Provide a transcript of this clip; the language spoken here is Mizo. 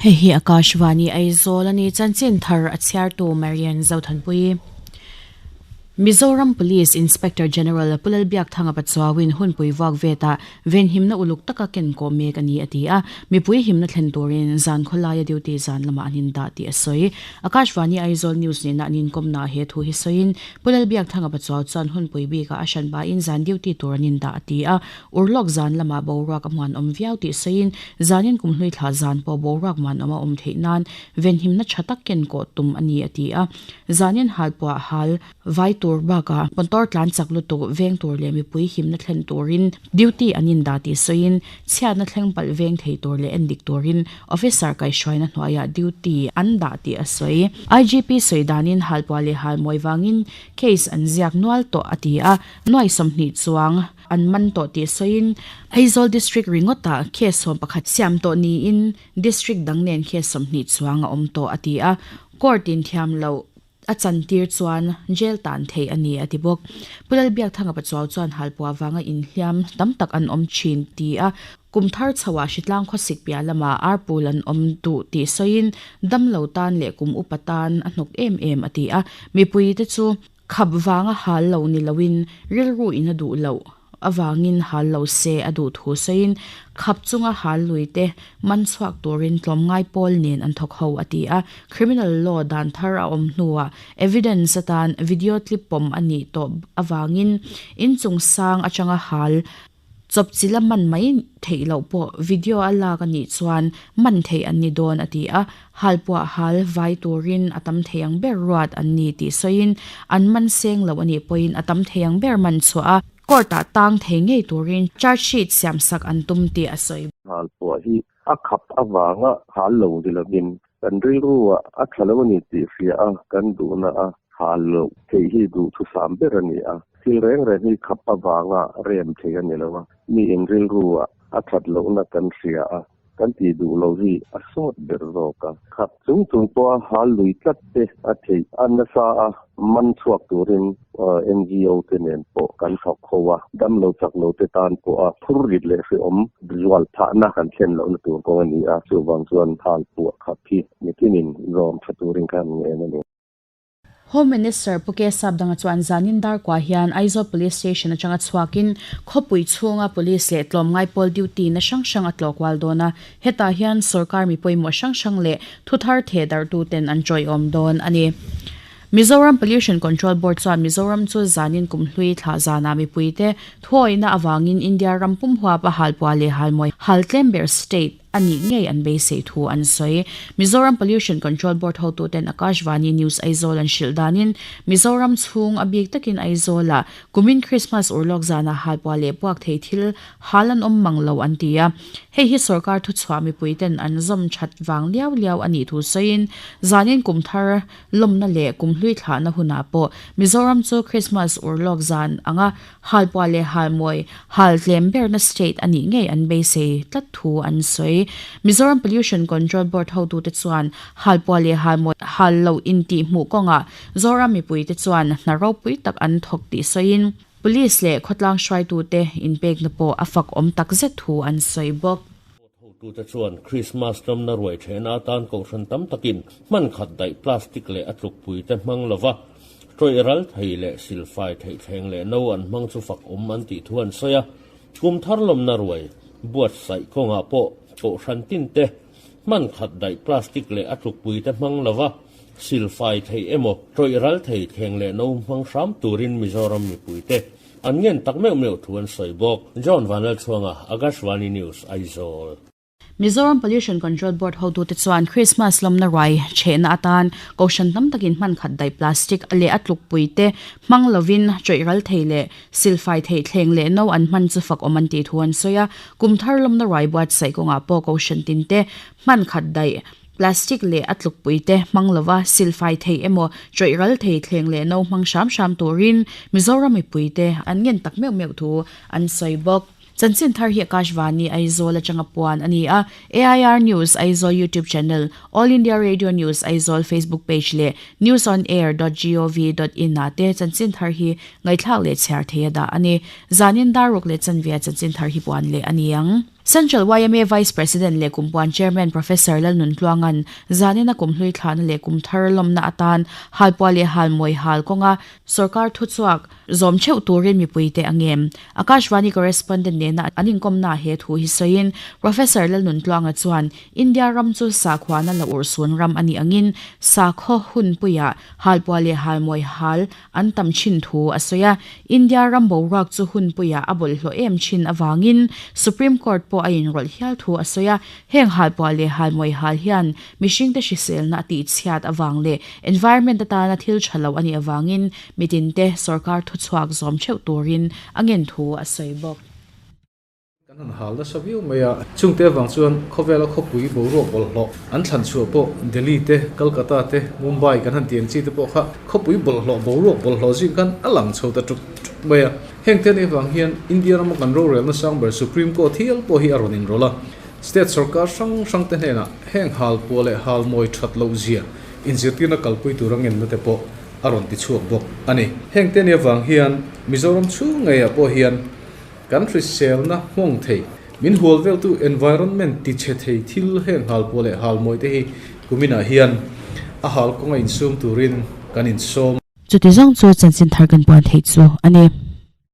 Hei hi Akashvani Aizawl a ni, chanchin thar a chhiartu Marian Zothanpuii. Mizoram Police Inspector General Pu Lalbiakthanga Pachuauin hunpui vuak vetah venhimna uluk taka ken kawh mek a ni a ti a, mipui himna thlen turin zan khawlaia duty zan lamah an indah tih a sawi. Akashvani Aizawl News nena an inkawmnaah he thu hi sawiin Pu Lalbiakthanga Pachuau chuan hunpui bikah a hran pahin zan duty tur an indah a ti a, Urlawk zan lamah boruak a muanawm viau tih sawiin zanin kumhlui thla zan pawh boruak muanawm a awm theih nan venhimna tha tak ken kawh tum a ni a ti a. Zanin halpuah hal vai tur bakah motor tlan chak lutuk veng tur leh mipui himna thlen turin duty an indah tih sawiin chhiatna thleng palh veng thei tur leh endik turin officer kaihhruaina hnuaiah duty an dah tih a sawi. IGP sawi danin halpuah leh halmawi vangin case an ziak nual tawh a ti a, nuai 20 chuang an man tawh tih sawiin Aizawl District ringawtah case 11 siam tawh niin District dang nen case 20 chuang a awm tawh a ti a, court in thiam loh a chantir chuan jail tan theih a ni a ti bawk. Pu Lalbiakthanga Pachuau chuan halpuah vanga inhliam tam tak an awm thin ti a, kum thar chhoah hritlang khawsik piah lamah arpul an awm duh tih sawiin damlo tan leh kum upa tan a hnawk em em a ti a, mipuite chu Khap vanga hal lo ni loin rilru in a duh loh avangin hal lo se a duh thu sawiin khap chunga hal lui te man chhuak turin tlawmngai pawl nen an thawk ho a ti a. Criminal law dan thar a awm hnuah evidence atan video clip pawm a nih tawh avangin inchung sang atanga hal Chawpchilh a man mai theih loh pawh video a lak a nih chuan man theih an ni dawn a ti a, halpuah hal vai turin a tam thei ang ber ruat an ni tih sawiin an man seng loh a nih pawhin a tam thei ang ber man chhuah a, court ah tang thei ngei turin charge sheet siam sak an tum tih a sawi. Halpuah hi a khap avanga hal lo ni lovin kan rilru ah a tha lo a ni tih hria a kan duhna a hal loh theih hi duhthusam ber a ni a. Thil reng reng hi khap avanga rem thei a ni lo a, mi in rilru ah a that lohna kan hria a, kan tih duh lo hi a sawt ber zawk a. Khap chung chung pawha hal lui tlat te a theih a nasa a, man chhuak turin NGO te nen pawh kan thawk ho a, damlo chak lo te tan pawha phur rit leh hrehawm zual phahna kan thlen lohna tur kawng a ni a, chuvang chuan hal puah khap hi mitinin zawm tha turin khan ngen a ni. Home Minister Pu K Sapdanga chuan zanin darkua hian Aizawl Police Station atanga chhuakin khawpui chhunga Police leh tlawmngai pawl duty na hrang hrang a tlawhkual dawn a, hetah hian sorkar mi pawimawh hrang hrang leh thuthar theh darhtuten an tawiawm dawn a ni. Mizoram Pollution Control Board chuan Mizoram chu zanin kumhlui thlah zanah mipuite thuawihna avangin India ram pum huap a halpuah leh halmawi hal tlem ber state a nih ngei an beisei thu an sawi. Mizoram Pollution Control Board hotuten Akashvani News Aizawl an hrilh danin Mizoram chhung a bik takin Aizawlah kumin Christmas urlawk zanah halpuah leh puak thei thil hal an awm mang lo an ti a. Hei hi sorkar thuchhuah mipuiten an zawm that vang liau liau a nih thu sawiin zanin kum thar Lawmna leh kumhlui thlahna hunah pawh Mizoram chu Christmas urlawk zan anga halpuah leh halmawi hal tlem berna state a nih ngei an beisei tlat thu an sawi. Mizoram Pollution Control Board hotute chuan halpuah leh halmawi hal loh intihhmuh kawngah Zoram mipuite chuan hna ropui tak an thawk tih sawiin Police leh khawtlang hruaitute inpekna pawh a fak awm takzet thu an sawi bawk. Hotute chuan Krismas tlawmna ruai thehna atan kohhran tam takin hman khat daih plastic leh a tlukpuite hmang lova tawih ral thei leh silfai theih thleng leh no an hmang chu fak awm an tih thu an sawi a. Kum thar lawmna ruai buatsaih kawngah pawh kohhran tinte hman khat daih plastic leh a tlukpuite hmang lova silfai theih emaw tawih ral thei thleng leh no hmang hram turin Mizoram mipuite An ngen tak meuh meuh thu an sawi bawk. John Vanlalchhuanga, Akashvani News, Aizawl. Mizoram Pollution Control Board hotute chuan Krismas lawmna ruai chhehna atan Kohhran tam takin hman khat daih plastic leh a tlukpui te hmang lovin chawih ral thei leh silfai theih thleng leh no an hman chu fak awm an tih thu an sawi a. Kum thar lawmna ruai buatsaih kawngah pawh Kohhran tinte hman khat daih Plastic leh a tlukpui te hmang lova silfai thei emaw chawih ral thei thleng leh no hmang hram hram turin Mizoram mipui te an ngen tak meuh meuh thu an sawi bawk. Chanchin thar hi Akashvani Aizawl atanga puan a ni a, AIR News Aizawl YouTube channel, All India Radio News Aizawl Facebook page leh newsonair dot gov dot in ah te chanchin thar hi ngaihthlak leh chhiar thei a dah a ni. Zanin daruk leh chanvia chanchin thar hi puan leh a ni ang. Central yma Vice President leh Kumpuan Chairman Professor Lalnuntluanga'n zanina kumhlui thlahna leh kumthar lawmna atan halpuah leh halmawi hal kawnga Sorkar thuchhuak zawm theuh turin mipuite a ngem. Akashvani correspondent nena an inkawmnaah he thu hi sawiin Professor Lalnuntluanga chuan India ram chu sakhuana la urhsun ram a nih angin sakhaw hunpuiah halpuah leh halmawi hal an tam thin thu a sawi a. India ram boruak chu hunpuiah a bawlhhlawh em thin avangin Supreme Court pawh a inrawlh hial thu a sawi a. Heng halpuah leh halmawi hal hian mihringte hriselna a tihchhiat avang leh environment atana thil tha lo a nih avangin mitinte sorkar thuchhuak zawm theuh turin a ngen thu a sawi bawk. Kan han hal nasa viau mai a, chungte avang chuan khawvela khawpui boruak bawlhhlawh an thlan chhuah pawh Delhi te, Calcutta te, Mumbai kan han ti ang chi te pawh kha khawpui bawlhhlawh boruak bawlhhlawh zing khan a lang chho ta tuk tuk mai a. Heng te anih avang hian India rama kan rorelna sang ber Supreme Court hial pawh hi a rawn inrawlh a, State sorkar hrang hrang te hnenah heng hal puah leh hal mawi that loh zia inzirtirna kalpui tura ngenna te pawh a rawn ti chhuak bawk a ni. Heng te anih avang hian Mizoram chhung ngeiah pawh hian Kan hriselna hmawng thei, min hual veltu environment ti chhe thei thil heng halpuah leh halmawi te hi kuminah hian a hal kawnga insum turin kan insawm. Chuti zawng chu chanchin thar kan puan theih chu a ni.